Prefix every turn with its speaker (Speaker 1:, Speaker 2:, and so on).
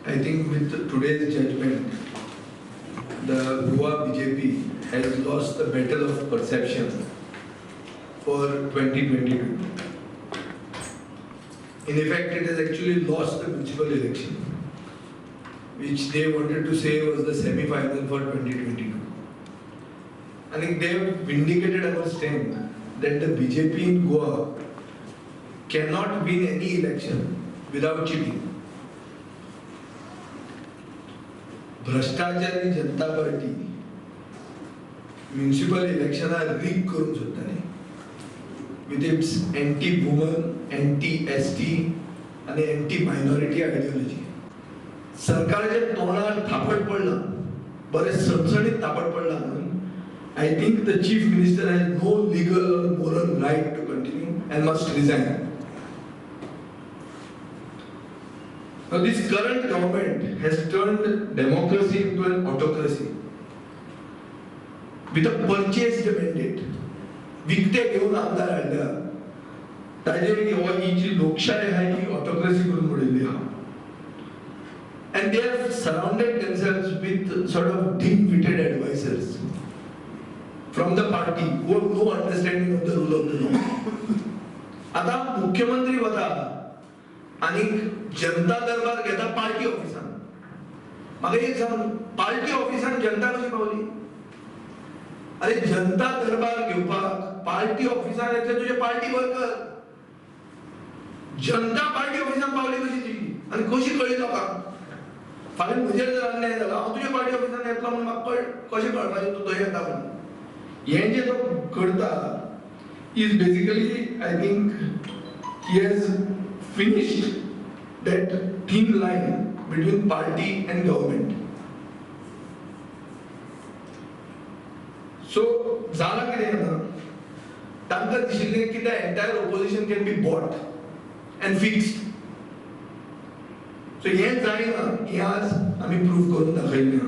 Speaker 1: I think with today's judgment, the Goa BJP has lost the battle of perception for 2022. In effect, it has actually lost the municipal election, which they wanted to say was the semi-final for 2022. I think they have vindicated our stand that the BJP in Goa cannot win any election without cheating. भ्रष्टाचारी जनता party municipal इलेक्शनां रीग करूंक सोदताली with its anti woman, anti ST आनी anti minority ideology. सरकाराच्या तोंडार थापट पडला, बरें सणसणीत थापट पडला म्हणून I think the Chief Minister has no legal or moral right to continue and must resign. Now, this current government has turned democracy into an autocracy with a purchased mandate. विकते घेऊन आमदार हाडल्या, ताजेर हो ही जी लोकशाय आहा ही ऑटोक्रेसी करून उडयल्ली आहा and they have surrounded themselves with sort of dim-witted advisors from the party who have no understanding of the rule of the law. आता मुख्यमंत्री वता आनी जनता दरबार घेता पार्टी ऑफिसान. म्हाका एक सांग, पार्टी ऑफिसान जनता कशी पावली? अरे, जनता दरबार घेवपाक पार्टी ऑफिसान येतले तुजे पार्टी वर्कर. जनता पार्टी ऑफिसान पावली कशी तुजी आनी कशी कळ्ळी लोकांक? फाल्यां म्हजेर जर अन्याय जाला, हांव तुज्या पार्टी ऑफिसान येतलो म्हणून म्हाका कळ कशें कळपाचें तूं थंय येता म्हणून? हें जें तो करता is basically, I think he has finished that thin line between party and government. So जालां कितें जाणा, तांकां दिशिल्लें की the entire opposition can be bought and fixed. So हें जायना हें आज आमी प्रूव करून दाखयल्लें आहा.